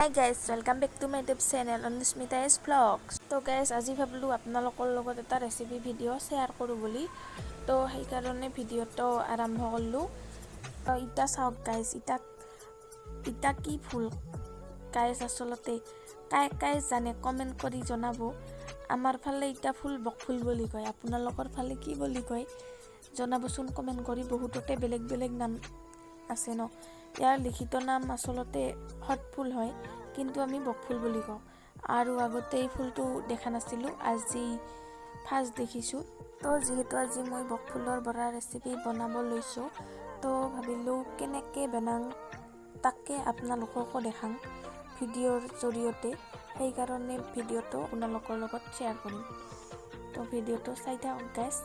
Hi guys, welcome back to my YouTube channel Anusmita S vlogs. তো guys, আজি ভাবিলোঁ আপোনালোকৰ লগত এটা ৰেচিপি ভিডিঅ' শ্বেয়াৰ কৰোঁ বুলি। তো সেইকাৰণে ভিডিঅ'টো আৰম্ভ কৰিলোঁ। তো ইটা চাওক গাইজ, ইটা ইটা কি ফুল গাইজ? আচলতে কাই কাই জানে, কমেণ্ট কৰি জনাব। আমাৰ ফালে ইটা ফুল বকফুল বুলি কয়, আপোনালোকৰ ফালে কি বুলি কয় জনাবচোন কমেণ্ট কৰি। বহুততে বেলেগ বেলেগ নাম আছে ন। ইয়াৰ লিখিত নাম আচলতে সৎফুল হয়, কিন্তু আমি বকফুল বুলি কওঁ। আৰু আগতে এই ফুলটো দেখা নাছিলোঁ, আজি ফাৰ্ষ্ট দেখিছোঁ। তো যিহেতু আজি মই বকফুলৰ বৰা ৰেচিপি বনাব লৈছোঁ, তো ভাবিলোঁ কেনেকৈ বনাওঁ তাকে আপোনালোককো দেখাওঁ ভিডিঅ'ৰ জৰিয়তে। সেইকাৰণে ভিডিঅ'টো আপোনালোকৰ লগত শ্বেয়াৰ কৰিম। তো ভিডিঅ'টো চাই থাকক গাইজ।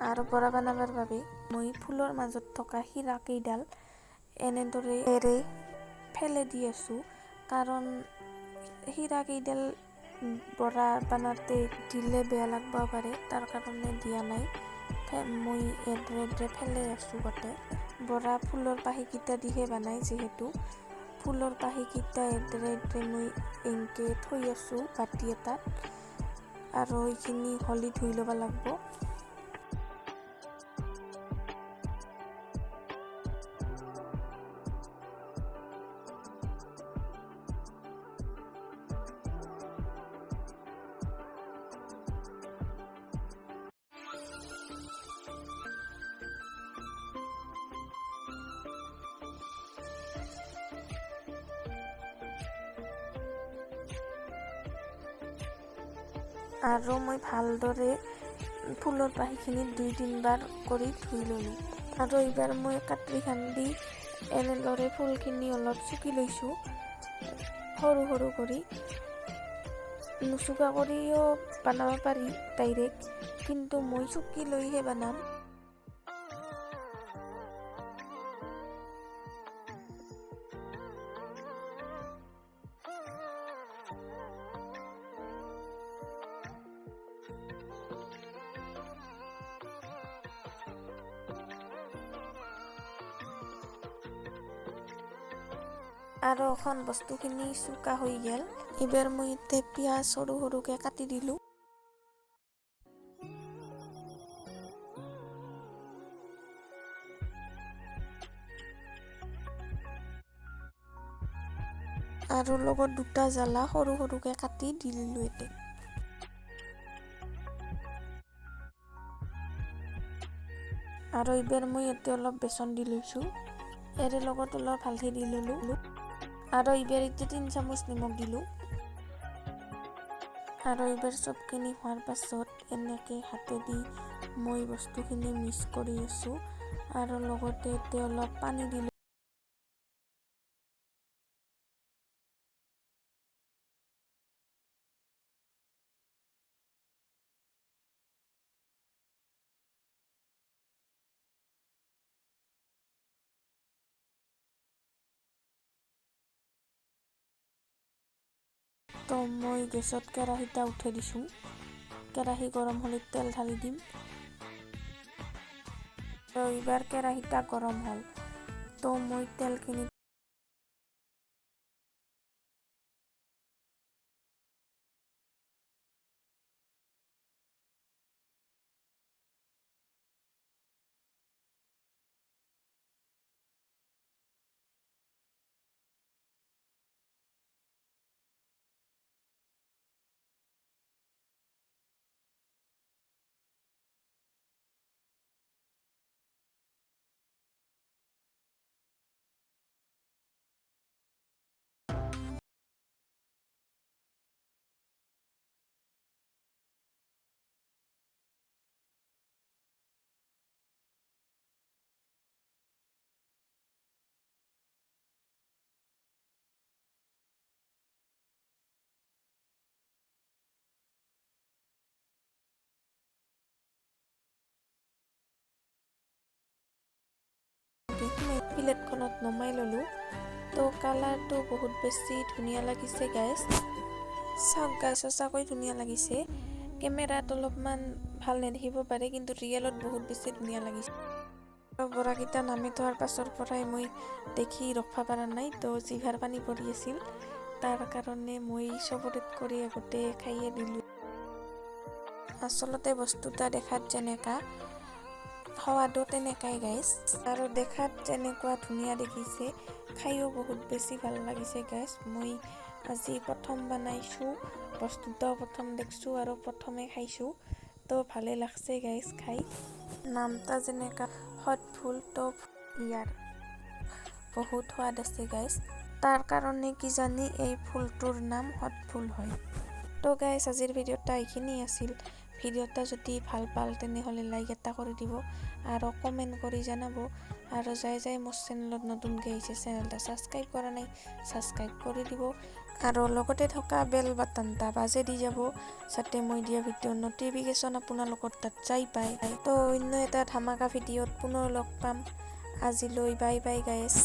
আৰু বৰা বনাবৰ বাবে মই ফুলৰ মাজত থকা শিৰাকেইডাল এনেদৰে এৰে ফেলে দি আছোঁ, কাৰণ শিৰাকেইডাল বৰা বনাওঁতে দিলে বেয়া লাগব পাৰে, তাৰ কাৰণে দিয়া নাই। মই এডৰে এডৰে ফেলাই আছোঁ গোটেই। বৰা ফুলৰ পাহিকেইটা দিহে বনায় যিহেতু, ফুলৰ পাহিকেইটা এডৰে এডৰে মই এনেকৈ থৈ আছোঁ বাতি এটাত। আৰু এইখিনি হলি ধুই ল'ব লাগিব। আৰু মই ভালদৰে ফুলৰ পাহিখিনি 2-3 বাৰ কৰি ধুই ল'লোঁ। আৰু এইবাৰ মই কাত্ৰিখন দি এনেদৰে ফুলখিনি অলপ চুকি লৈছোঁ সৰু সৰু কৰি। নুচুকা কৰিও বনাব পাৰি ডাইৰেক্ট, কিন্তু মই চুকি লৈহে বনাম। আৰু এখন বস্তুখিনি চুকা হৈ গ'ল। এইবাৰ মই এতিয়া পিঁয়াজ সৰু সৰুকৈ কাটি দিলোঁ। আৰু লগত দুটা জ্বালা সৰু সৰুকৈ কাটি দি দিলোঁ ইয়াতে। আৰু এইবাৰ মই ইয়াতে অলপ বেচন দি লৈছোঁ। ইয়াৰে লগত অলপ হালধি দি ল'লোঁ। আৰু এইবাৰ এতিয়া 3 চামুচ নিমখ দিলোঁ। আৰু এইবাৰ চবখিনি হোৱাৰ পাছত এনেকৈ হাতেদি মই বস্তুখিনি মিক্স কৰি আছোঁ। আৰু লগতে এতিয়া অলপ পানী দিলোঁ। তো মই গেছত কেৰাহীটা উঠাই দিছোঁ। কেৰাহী গৰম হ'লে তেল ঢালি দিম। তো এইবাৰ কেৰাহীটা গৰম হ'ল, তো মই তেলখিনি প্লেটখনত নমাই ল'লোঁ। তো কালাৰটো বহুত বেছি ধুনীয়া লাগিছে গাইজ। চাওক গাইজ, সঁচাকৈ ধুনীয়া লাগিছে। কেমেৰাত অলপমান ভাল নেদেখিব পাৰে, কিন্তু ৰিয়েলত বহুত বেছি ধুনীয়া লাগিছে। বৰাকেইটা নামি থোৱাৰ পাছৰ পৰাই মই দেখি ৰখিব পৰা নাই। তো জিভাৰ পানী পৰি আছিল, তাৰ কাৰণে মই চবৰেত কৰি আগতে খাইয়ে দিলোঁ। আচলতে বস্তুটা দেখাত যেনেকা, সোৱাদো তেনেকাই গাইছ। আৰু দেখাত যেনেকুৱা ধুনীয়া দেখিছে, খায়ো বহুত বেছি ভাল লাগিছে গাইছ। মই আজি প্ৰথম বনাইছোঁ, বস্তুটাও প্ৰথম দেখিছোঁ আৰু প্ৰথমে খাইছোঁ। তো ভালে লাগছে গাইছ খাই। নামটা যেনেকা সত ফুল, তো ইয়াৰ বহুত সোৱাদ আছে গাইছ। তাৰ কাৰণে কিজানি এই ফুলটোৰ নাম সত ফুল হয়। তো গাইছ, আজিৰ ভিডিঅ'টা এইখিনি আছিল। ভিডিঅ'টা যদি ভাল পাল, তেনেহ'লে লাইক এটা কৰি দিব আৰু কমেণ্ট কৰি জনাব। আৰু যাই যাই মোৰ চেনেলত নতুনকৈ আহিছে, চেনেলটা ছাবস্ক্ৰাইব কৰা নাই, ছাবস্ক্ৰাইব কৰি দিব আৰু লগতে থকা বেল বাটনটা বাজে দি যাব, যাতে মই দিয়া ভিডিঅ'ৰ নটিফিকেশ্যন আপোনালোকৰ তাত যাই পায়। তো অন্য এটা ধামাকা ভিডিঅ'ত পুনৰ লগ পাম। আজিলৈ বাই বাই গাইছ।